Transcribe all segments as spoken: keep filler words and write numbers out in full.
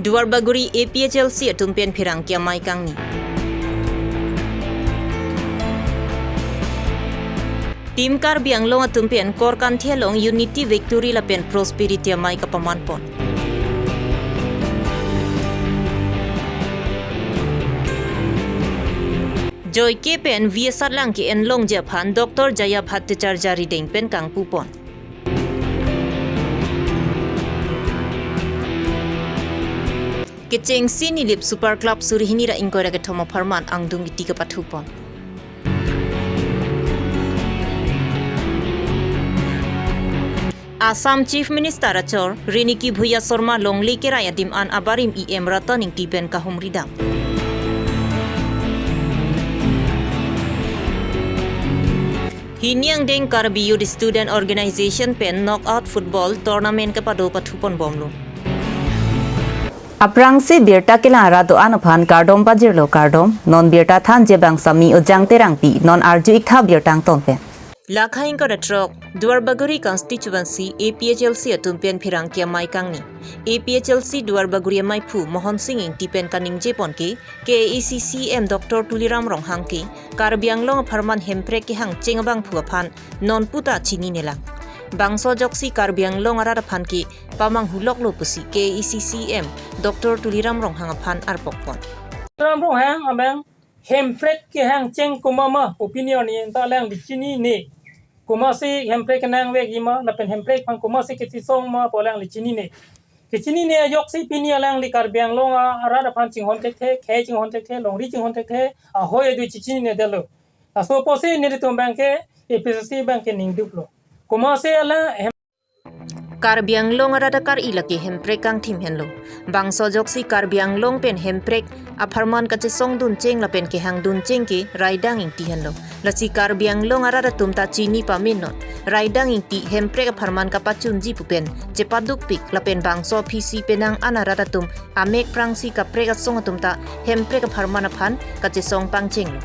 Duarbagori A P H L C atum pen pherangke amei kangni. Team Karbi Anglong atum pen Korkanthi along Unity Victory lapen Prosperity amei kapaman pon. Joike pen V S Atlang ke-en longji aphan Doctor Jaya Bhattacharya Rideng pen kangpu pon. Kechengsi Nilip Super Club suri hini ra ingkoi ra kethom apharman angdung kiti kapathu pon. Assam Chief Minister achor Riniki Bhuya Sharma longle kerai adim an abarim E M Ratan Engti pen kahumri dam. Hini angdeng Karbi Youth Student Organization pen knockout football tournament kepado pathu pon bomlo. Aphrangsi birta kelang arat do-an aphan kardom pajirlo, kardom. Non birta thanji abang Sami Ojang Terangpi, non arju-ik tha birta angton pen. Lakha ingkoi ra throk, Duarbagori constituency A P H L C atum pen pherangke amei kangni. A P H L C Duarbagori ameiphu Mohon Sing Engti pen kaningje pon ke, K A A C C E M Doctor Tuliram Ronghang ke Karbi Anglong apharman hemprek kehangcheng abangphu aphan non puta chininelang. Bangso ajoksi Karbi Anglong arat aphan ke pamanghu loklo pusi K A A C C E M Doctor Tuliram Ronghang aphan arpok pon. Tuliram Ronghang abang hemprek kehangcheng komat ma opinion ni anta alangli chinine. Komatsi hemprek kenangvekji ma, lapen hemprek aphan komatsi kechesong ma pu alangli chinine. Kechinine ajoksi pini alangli Karbi Anglong a-, arat aphan chinghon thekthe, khei chinghon thekthe, longri chinghon thekthe, ahoi adui chichinine detlo. Laso apotsi nelitum abang ke, A P H L C abang ke ningduklo. Komatsi alang hem- Karbi Anglong arat akar-i lake hemprek kangthim henlo. Bangso ajoksi Karbi Anglong pen hemprek apharman kachesong duncheng lapen kehang duncheng ke Raidang Engti henlo. Lasi Karbi Anglong arat atum ta chini pamenon. Raidang Engti hemprek apharman kapachunji pu pen chepadukpik lapen bangso aphisi penang an arat atum amek aphrangsi kaprek asong atum ta hemprek apharman aphan kachesong pangchenglo.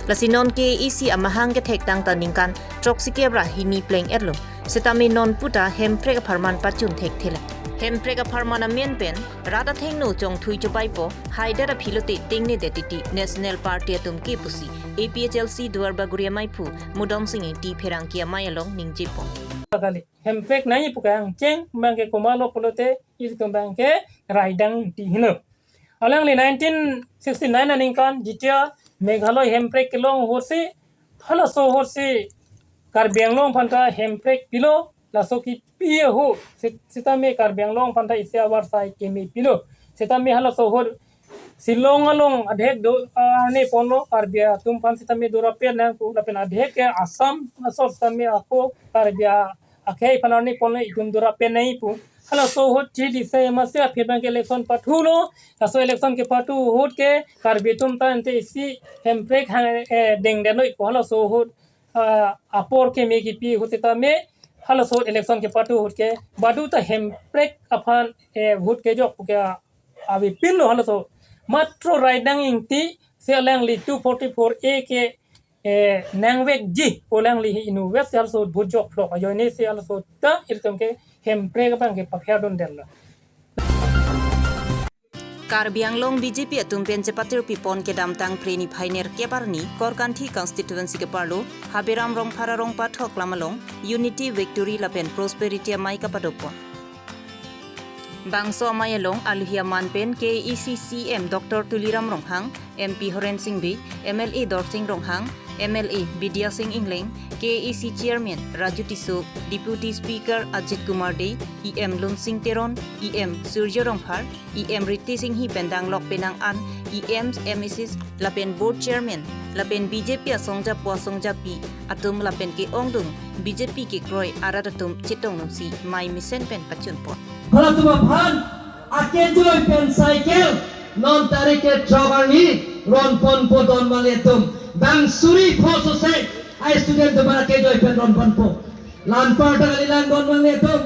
Lasi non K A A C amahang kethektang ta ningkan throksi kep ra hini pleng-etlo. Setame non puta hemprek apharman pachun thekthelang. Hemprek apharman amen pen rat athengno chongthui chobaipo, haidet aphi lote tengnedet titi National Party atum ke pusi A P H L C Duarbagori ameiphu Mudom Sing Engti pherangke amei along ningje pon. Kali, hemprek nai pu kehangcheng abang ke komatlo pulote ilitum abang ke Raidang Engti henlo. Alangli nineteen sixty-nine aningkan jitia Meghalaya hemprek kelong ahutsi, halaso ahutsi Karbi Anglong aphan ta hemprek pilo, laso kipi ahut sit-, sitame Karbi Anglong aphan ta isi avarsai keme pilo. Sitame halaso ahut Shillong along adhek do, ah, arni ponlo Karbi atum aphan sitame dorapen nangpo, lapen adhek ke Assam asor sitame ako Karbi a-, akhei aphan arni ponlo itum dorapen nangpo. Halaso ahut chidise masi aphi abang ke election pathulo. Laso election kepathu ahut ke Karbi atum ta ante isi hemprek hang, eh, dengdenoi pu halaso ahut, ah, apor keme kipi ahut sitame halaso ahut election kepathu ahut ke baduta hemprek aphan, eh, vote kejok pu ke avepinlo halaso. Matro Raidang Engti si alangli two forty-four A ke, eh, nangvekji pu alangli hi inutvet si halaso ahut vote joklo. Ajoine si halaso ahut ta ilitum ke hemprek abang ke papherdundetlo. Karbi Anglong B J P atum pen chepatirpi pon kedamtang Phre niphai nerkep arni Korkanthi constituency keparlo Haberam Rongphar arong pathok lam along Unity Victory lapen Prosperity amei kapado pon. Bangso amei along aluhi aman pen K A A C C E M Doctor Tuliram Ronghang, M P Horen Sing Bey, M L A Dorsing Ronghang, M L A Bidya Sing Engleng, K A A C Chairman Raju Tisso, Deputy Speaker Ajit Kumar Dey, E M Lunsing Teron, E M Surjya Rongphar, E M Ritesh Enghi pen danglok penang an, E M, M A Cs, lapen Board Chairman, lapen B J P asongjapo asongjapi atum lapen ke-ongdung B J P kekroi arat atum chetongdunsi mei mesen pen pachun pon. Halatum aphan akejoi pen cycle non tarik kethrok arni ron ponpo don male atum. Bang suri pho sose a-student atum aphan akejoi pen ron ponpo. Lanpar ta kalilang don male atum.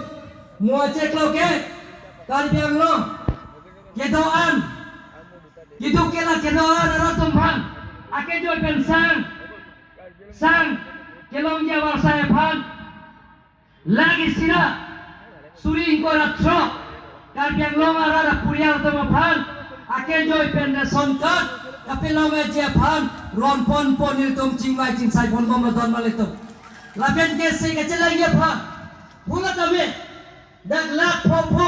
Mo acheklo ke Karbi Anglong kedo-an, keduk kela kedo-an arat atum aphan akejoi pen sang, sang kelongji avarsai aphan lake sira suri ingkoi ra throk Karbi Anglong arat apurial atum aphan akejoi pen ration card kapelongji aphan ron ponpo nelitum chingvai chingsai ponbom lo don malitum. Lapen ke se kachelangji aphan phula tame dak lakh pho pho.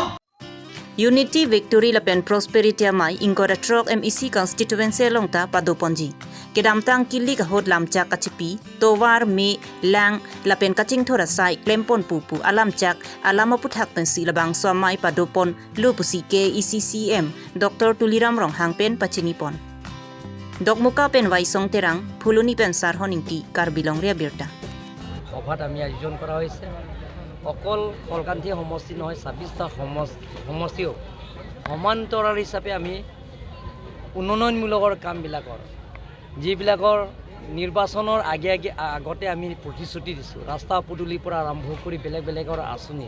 Unity, Victory lapen Prosperity Amei ingkoi ra throk M E C constituency along ta padoponji. Kedamtang kilik ahut lamchak kachipi, tovar, me, lang lapen kachingthur asai klempon pupu alamchak alam aputhak pensi labangso amei padopon lo pusi K A A C C E M Doctor Tuliram Ronghang pen pachinipon. Dokmoka pen Waisong Terang, Phuloni pen Sarhon Ingti, Karbi Longri Abirta. সভাত আমি আয়োজন কৰা হৈছে। অকল কলকান্থি সমষ্টি নহয়, ছাব্বিছটা সমষ্- সমষ্টিও সমান্তৰাল হিচাপে আমি উন্নয়নমূলকৰ কামবিলাকৰ, যিবিলাকৰ নিৰ্বাচনৰ আগে আগে, আগতে আমি প্ৰতিশ্ৰুতি দিছোঁ, ৰাস্তা পদূলিৰ পৰা আৰম্ভ কৰি বেলেগ বেলেগৰ আঁচনি,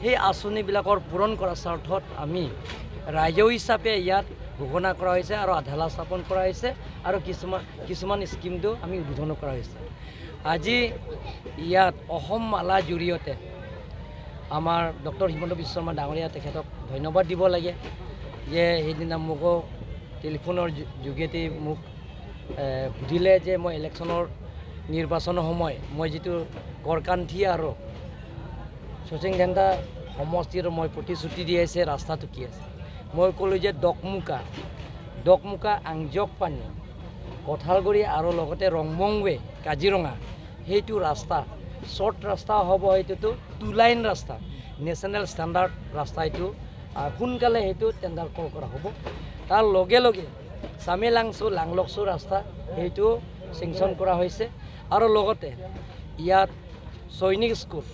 সেই আঁচনিবিলাকৰ পূৰণ কৰাৰ স্বাৰ্থত আমি ৰাইজৰ হিচাপে ইয়াত ঘোষণা কৰা হৈছে আৰু আধালা স্থাপন কৰা হৈছে আৰু কিছুমান, কিছুমান স্কিমটো আমি উদ্বোধনো কৰা হৈছে। আজি ইয়াত অসম মালা জৰিয়তে আমাৰ ডক্টৰ হিমন্ত বিশ্ব শৰ্মা ডাঙৰীয়া তেখেতক ধন্যবাদ দিব লাগে যে সেইদিনা মোকো টেলিফোনৰ যো-, যোগেদি মোক, এ, সুধিলে যে মই ইলেকশ্যনৰ নিৰ্বাচনৰ সময় মই যিটো কলকান্থি আৰু শচীন ধেন্তা সমষ্টিৰ মই প্ৰতিশ্ৰুতি দি আছে, ৰাস্তাটো কি আছে? মই ক'লোঁ যে দকমুকা, দকমুকা আংজকপানী, কঠালগুৰি আৰু লগতে ৰংমংৱে কাজিৰঙা, সেইটো ৰাস্তা, শ্বৰ্ট ৰাস্তা হ'ব, সেইটোতো টু লাইন ৰাস্তা, নেশ্যনেল ষ্টেণ্ডাৰ্ড ৰাস্তা এইটো। আহ, সোনকালে সেইটো টেণ্ডাৰ কল কৰা হ'ব। তাৰ লগে লগে চামেলাংচু লাংলকচু ৰাস্তা, সেইটো চেংচন কৰা হৈছে। আৰু লগতে ইয়াত সৈনিক স্কুল,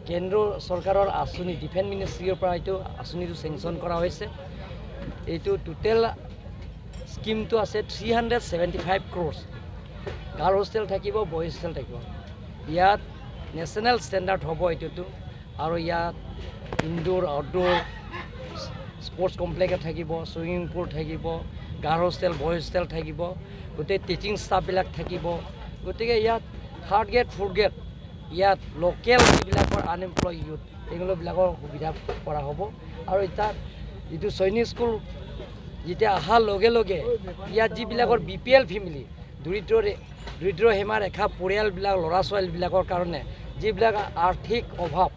কেন্দ্ৰ চৰকাৰৰ আঁচনি, ডিফেন্স মিনিষ্ট্ৰীৰ পৰা এইটো আঁচনিটো চেংচন কৰা হৈছে। এইটো টোটেল স্কিমটো আছে three hundred seventy five crores. Girl hostel থাকিব, বইজ হোষ্টেল থাকিব। ইয়াত নেশ্যনেল ষ্টেণ্ডাৰ্ড হ'ব এইটোতো। আৰু ইয়াত ইনডোৰ, আউটডোৰ স্পৰ্টছ কমপ্লেক্স থাকিব, ছুইমিং পুল থাকিব, গাৰ্ল হোষ্টেল, বইজ হোষ্টেল থাকিব, গোটেই টিচিং ষ্টাফবিলাক থাকিব। গতিকে ইয়াত থাৰ্ড গ্ৰেড, ফ'ৰ্থ গ্ৰেড, ইয়াত লোকেল যিবিলাকৰ আনএমপ্লয় ইউথ, তেওঁলোকবিলাকৰ সুবিধা কৰা হ'ব। আৰু এতিয়া যিটো সৈনিক স্কুল যেতিয়া অহাৰ লগে লগে ইয়াত যিবিলাকৰ বি পি এল ফেমিলি, দৰিদ্ৰ ৰে-, দৰিদ্ৰ সীমাৰেখা পৰিয়ালবিলাক, ল'ৰা ছোৱালীবিলাকৰ কাৰণে যিবিলাক আৰ্থিক অভাৱ,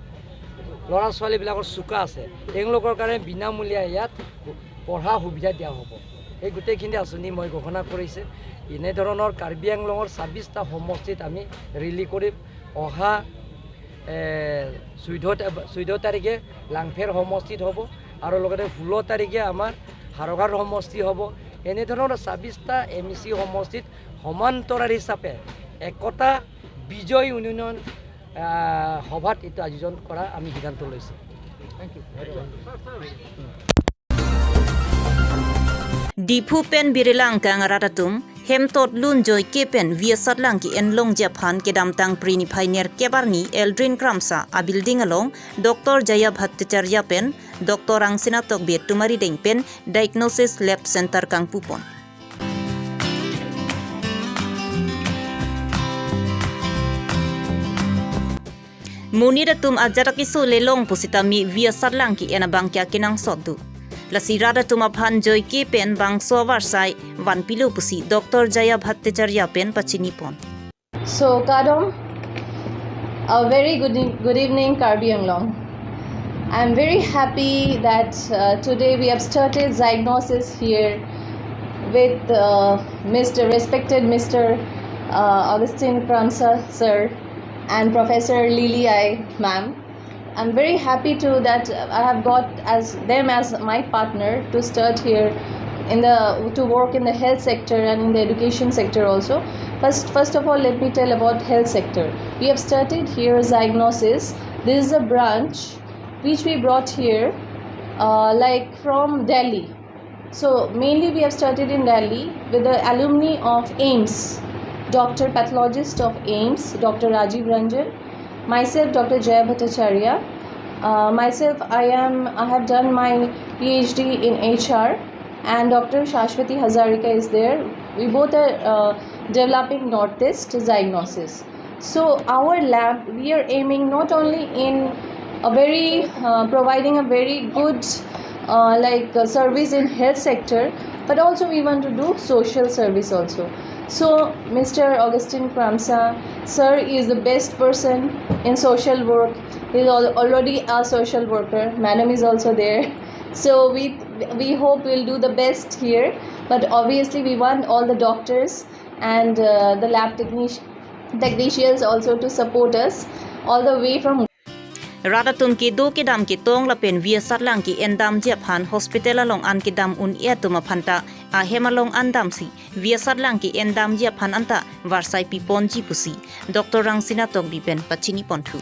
ল'ৰা ছোৱালীবিলাকৰ চোকা আছে, তেওঁলোকৰ কাৰণে বিনামূলীয়া ইয়াত পঢ়া সুবিধা দিয়া হ'ব। এই গোটেইখিনি আঁচনি মই ঘোষণা কৰিছে। এনেধৰণৰ কাৰ্বি আংলঙৰ ছাব্বিছটা সমষ্টিত আমি ৰেলী কৰিম। অহা, এ, চৈধ্য তা-, চৈধ্য তাৰিখে লাংফেৰ সমষ্টিত হ'ব আৰু লগতে ষোল্ল তাৰিখে আমাৰ হাৰঘাট সমষ্টি হ'ব। এনেধৰণৰ ছাব্বিছটা এম ই চি সমষ্টিত সমান্তৰাল হিচাপে একতা বিজয় উন্নয়ন, আহ, সভাত এইটো আয়োজন কৰা আমি সিদ্ধান্ত লৈছোঁ। Diphu pen Birla angkang arat atum hemtot lunjoi ke pen vi asatlang ke-enlongji aphan kedamtang Phre niphai nerkep arni Eldrin Kramsa a-building along Doctor Jaya Bhattacharya pen Doctor Rangsina Tokbi atum arideng pen Diagnosis Lab Center kangpupon. Monit atum ajat akeso lelong pusitame vi asatlang ke-en abang ke akenangsot do. Lasi rat atum aphan joike pen bangso avarsai vanpilo pusi Doctor Jaya Bhattacharya pen pachinipon. So, Kadom, a very good e-, good evening, Karbi Anglong. I'm very happy that, uh, today we have started diagnosis here with, uh, Mister respected Mister, uh, Augustine Kramsa sir and Professor Lily Ai ma'am. I'm very happy to that I have got as them as my partner to start here in the, to work in the health sector and in the education sector also. First, first of all, let me tell about health sector. We have started here diagnosis. This is a branch which we brought here, uh, like, from Delhi. So mainly we have started in Delhi with the alumni of AIIMS, doctor pathologist of AIIMS, Doctor Rajiv Ranjan, myself, Doctor Jaya Bhattacharya. Uh, myself, I am, I have done my PhD in HR, and Doctor Shashwati Hazarika is there. We both are, uh, developing Northeast diagnosis. So our lab, we are aiming not only in a very, uh, providing a very good, uh, like, uh, service in health sector, but also we want to do social service also. So Mr. Augustine Kramsa sir is the best person in social work. He's al- already a social worker. Madam is also there. So we we hope we'll do the best here. But obviously, we want all the doctors and, uh, the lab technici- technicians also to support us all the way from Rat atum kedo kedam ketong lapen vi asatlang ke-endamji aphan hospital along an kedam un-e atum aphan ta ahem along an damsi vi asatlang ke-endamji aphan anta varsai piponji pusi Doctor Rangsina Tokbi pen pachini ponthu.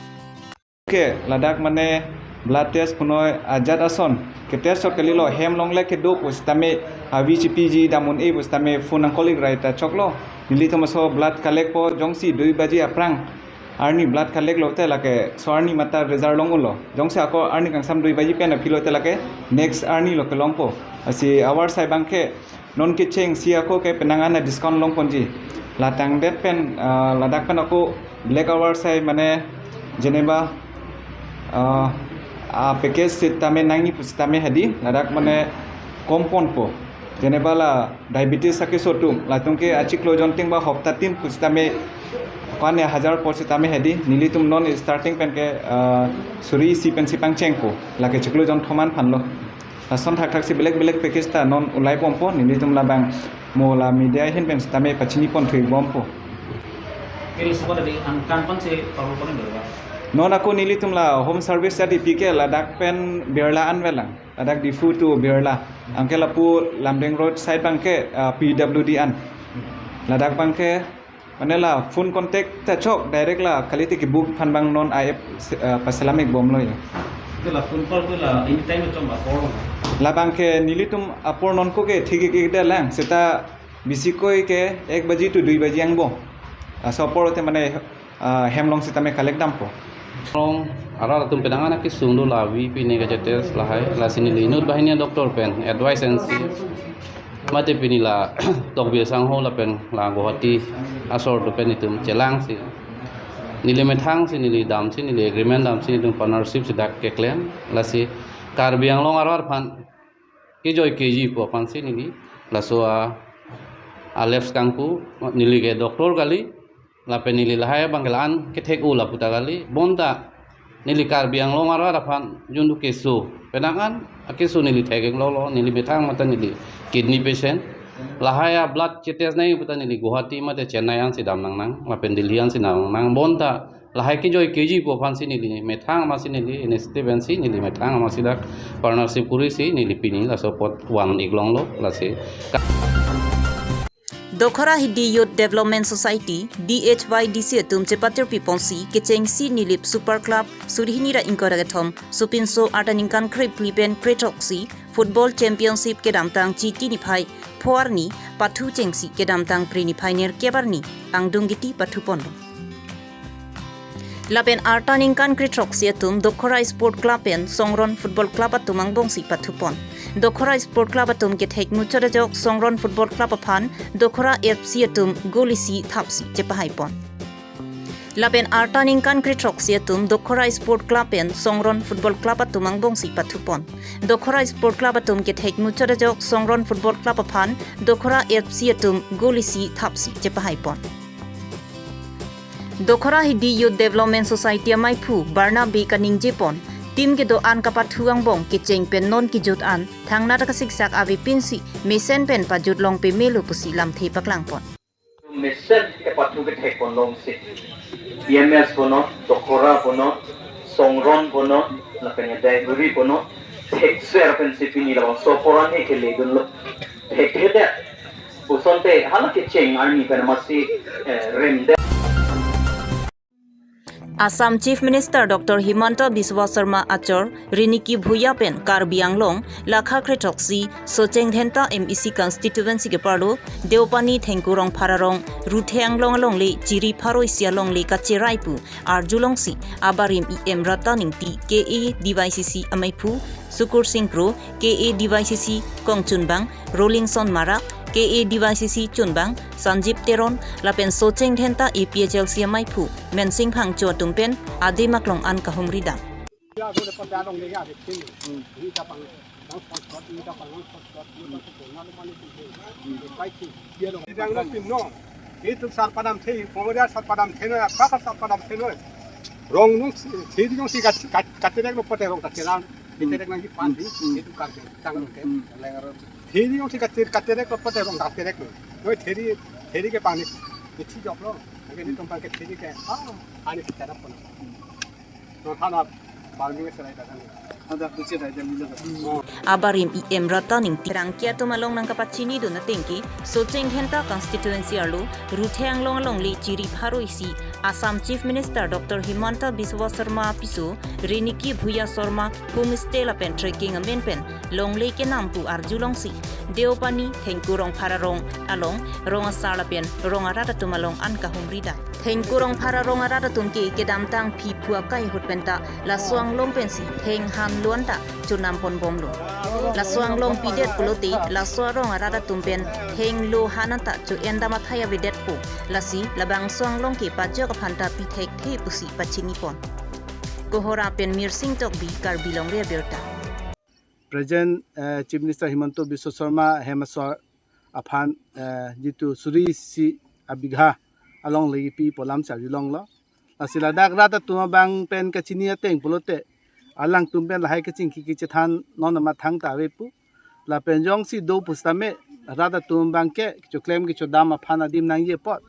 Ke ladak mane blood test punoi ajat ason ke test sot kalilo, hem longle kedo pusitame avi chipiji dam un-e pusitame phone angkolik rai ta choklo. Nelitum aso blood collect po jongsi dui baji aphrang arni blood collect lote lake so arni mata result long ulo. Jongsi ako arni kangsam dui baji pen aphi lote lake next arni lo kelongpo. Asi avarsai abangke non kechengsi ako ke penang an discount longponji. Latangdet pen, ah, ladak pen ako black avarsai mane jeneba, ah, a package sitame nangji pusitame hedi ladak mane komponpo. Jeneba la diabetes akeso atum, latum ke achiklo jon ting ba hopta tin pusitame pan ya hajar pusitame hedi, nelitum non starting pen ke, ah, suri isi pensi pangchengpo, lake chiklo jon thom an aphanlo. Lason thakthaksi belek belek package ta non ulai bompo, nelitum labang mo la media ahin pen sitame pachini ponthu bompo. Kiri suka tadi angkan pan si parul panin berapa? Non ako nelitum la home service jadi pike ladak pen Birla an velang. Ladak Diphu to Birla. Anke lapu Lumding Road side abangke, ah, P W D an. Ladak abangke mane la phone contact ta chok, direct la kalite ke book aphan abang non I F, ah, paselam ik bomlo ya. Itu la phone call itu la anytime chok ba call. Labangke nelitum apor non ko ke thik ik ik de lang. Seta bisi koi ke ek baji to dui baji angbong. Ah, so apor te mane, ah, hem long sitame collect dampo. Long arat atum penang an kesung do la vi pine ke test lahai, lasi neli inut banghini doctor pen advice ensi mate pini la Tokbi asangho lapen la Guwahati asor atum pen itum chelangsi neli methangsi neli damsi neli agreement damsi itum partnership si dak keklem, lasi Karbi Anglong arat aphan kejoi keji pu aphansi neli laso a, a labs kangpu, neli ke doctor kali, lapen neli lahai abang ke la-an kethek-o lapu ta kali, bonta neli Karbi Anglong arat aphan jun do keso penang an akeso neli thek-ik lolo, neli methang mata neli kidney patient, lahai a blood chetest nangji puta neli Guwahati mate Chennai ansi dam nangnang lapen Delhi ansi dam nangnang, bonta lahai kejoi keji pu aphansi neli methang amatsi neli initiative ensi neli methang amatsi dak partnership kurisi neli pini laso apot van ik longlo, lasi. Dokhora Hidi Youth Development Society, D H Y D C atum chepatir piponsi kechengsi Nilip Super Club suri hini ra ingkoi ra kethom, sopinso arta ningkan krephli pen krethroksi football championship kedamtang Chiti niphai pho arni pathu chengsi kedamtang Phre niphai nerkep arni angdung giti pathu ponlo. Lapen arta ningkan krethroksi atum Dokhora Sport Club pen Songron Football Club atum angbongsi pathu pon. Dokhora Sport Club atum kethek muchot ajok Songron Football Club aphan Dokhora F C atum goal isi thapsi chepahai pon. Lapen arta ningkan krethroksi atum Dokhora Sport Club pen Songron Football Club atum angbongsi pathu pon. Dokhora Sport Club atum kethek muchot ajok Songron Football Club aphan Dokhora F C atum goal isi thapsi chepahai pon. Dokhora Hidi Youth Development Society amaiphu Barna Bey kaningje pon, team kedo-an kapathu angbong kecheng pen non kejut an thangnat kasiksak ave pinsi mesen pen pajut long pemelo pusi lamthe paklang pon. Mesen kepathu kethek pon longsi, P M S punon, Dokhora punon, Songron punon, lapen Daiburi punon, thekser pensi pini labangso apor an he keledunlo. Thekthedet. Pusonte hala kecheng arni pen amatsi, eh, remdet. Assam Chief Minister Doctor Himanta Biswa Sarma achor Riniki Bhuya pen Karbi Anglong lakha krethroksi Socheng Dhenta M A C constituency keparlo Deopani Thengkurong Phararong Ruthe Anglong alongle chiri pharo isi alongle kacherai pu arju longsi abarim E M Ratan Ingti, K A D Y C C amaiphu Sukur Singh Kro, K A D Y C C kongchunbang Rolingson Marak, K A D Y C C chunbang Sanjib Teron, lapen Socheng Dhenta A P H L C amaiphu Mensing Phangcho atum pen adim aklong an kahumri dam. Ya, so de pon da dong de ya de kin. Hmm. Ni ta pang nang pon shot, ni ta pang nang pon shot, ni ta pon nang mani kin. Hmm. Pai ki. Dia dong. Ni dang lo pin no. Ni tu sar padam the, ko dia sar padam the no, ka ka sar padam the no. Rong nung si, si nung si kat, kat, kat tek lo pote rong kat tek lang. Ni tek nang ki pan di, hmm, ni tu kar ke. Tang lo ke. Hmm. Leng ro. Theri ong si katir katerek lo pote rong katerek lo. Noi theri, theri ke pani. Ni thi jok lo. Ake ni tumpang ke theri ke. Ah, ani si tarap kono. No thana bang ni serai ta kan. Ada kuche rai jam ni lo. Abarim E M Ratan Ingti. Rangkia atum along nangkapachinidun ateng ke, Socheng Dhenta constituency arlo, Ruthe Anglong alongle chiri pharo isi, Assam Chief Minister Doctor Himanta Biswa Sarma apiso, Riniki Bhuya Sarma homestay lapen trekking amen pen longle kenam pu arjulong si, Deopani, Thengkurong Phara Rong along, rong asar lapen rong arat atum along an kahumri dam. Thengkurong Phara Rong arat atum ke kedamtang phi phu akai ahut penta laso anglong pensi theng han lo anta chonam pon bomlo. Laso anglong pidet pulote laso arong arat atum pen theng lo han anta cho-en dam athai avedetpo. Lasi labangso anglong ke pajok aphanta pi thekthe pusi pachini pon. Kohora pen Mirsing Tokbi, Karbi Longri Abirta. Present, eh, Chief Minister Himanta Biswa Sarma hem asor aphan, eh, jitu suri isi abigha alongle kipi pu alam si arjulonglo. Lasi ladak rat atum abang pen kachini ateng pulote, alangtum pen lahai kachingki kachethan non amat thangta ave pu. Lapen jongsi do pusitame rat atum abang ke kechoklem kechodam aphan adim nangji apot.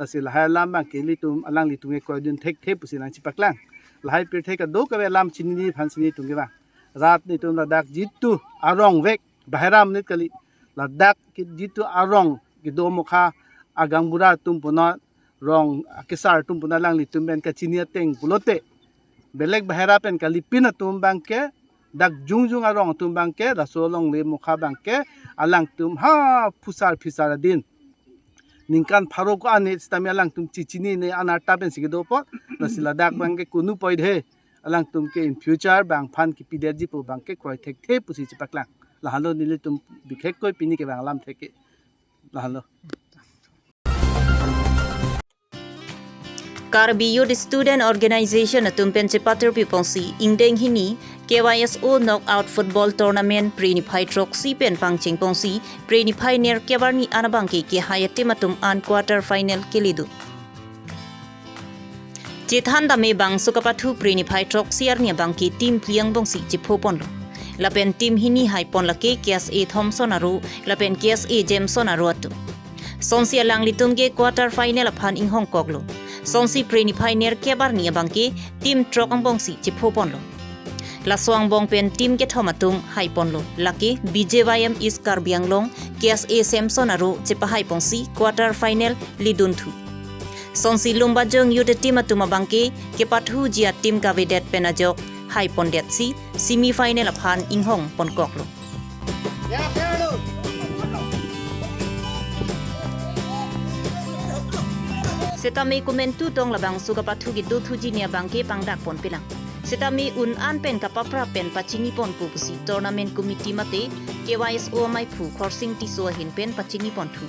Lasi lahai alam abang ke ilitum alanglitum ke kroidun thekthe pusi nangchipaklang. Lahai pirthe kadokave alam chinine aphan si nelitum kevang. Rat nelitum ladak jitu arong vek, bahera amonit kali. Ladak ke jitu arong kedo mokha, agaonbura atum punon, rong akesar atum punon alanglitum pen kachini ateng pulote, belek bahera pen kalipin atum abang ke, dak jongjong arong atum abang ke, laso alongle mokha abang ke, alangtum ha phusar phisar adin ningkan pharo ko-an sitame alangtum chechinine an arta pensi kedo apot. Lasi ladak abang ke kunu poidhe alangtum ke in future bang aphan kipidetji pu abang ke kroi thekthe pusi chipaklang. Lahenlo nelitum bikhekkoi pini kevang alam thek ke. Lahenlo. Karbi Youth Student Organization atum pen chepatir piponsi ingdeng hini K Y S O Knockout Football Tournament pre niphai throksi pen pangcheng ponsi pre niphai nerkep arni an abang ke kehai ateam atum an quarter final keledun. Chethan dame bangso kapathu pre niphai throksi arni abang ke team phli angbongsi chepho ponlo. Lapen team hini hai pon lake K S A Thomson aro lapen K S A Jameson aro atum. Sonsi alanglitum ke quarter final aphan inghongkoklo. Sonsi pre niphai nerkep arni abang ke team throk angbongsi chepho ponlo. Laso angbong pen team kethom atum hai ponlo. Lake B J Y M East Karbi Anglong, K S A Samson aro chepahai ponsi quarter final ledunthu. Sonsi Lumbajong Youth team atum abang ke kepathuji ateam kavedet pen ajok hai pondetsi semi final aphan inghong ponkoklo. Setame komantu tong labangso kapathu kedothuji ne abang ke pangdak ponpelang. Setame un an pen kapapra pen pachini ponpo pusi tournament committee mate K Y S O amaiphu Khorsing Tisso ahin pen pachini ponthu.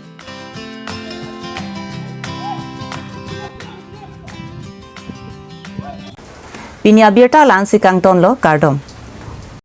Pini abirta la-ansi kangtonlo, kardom.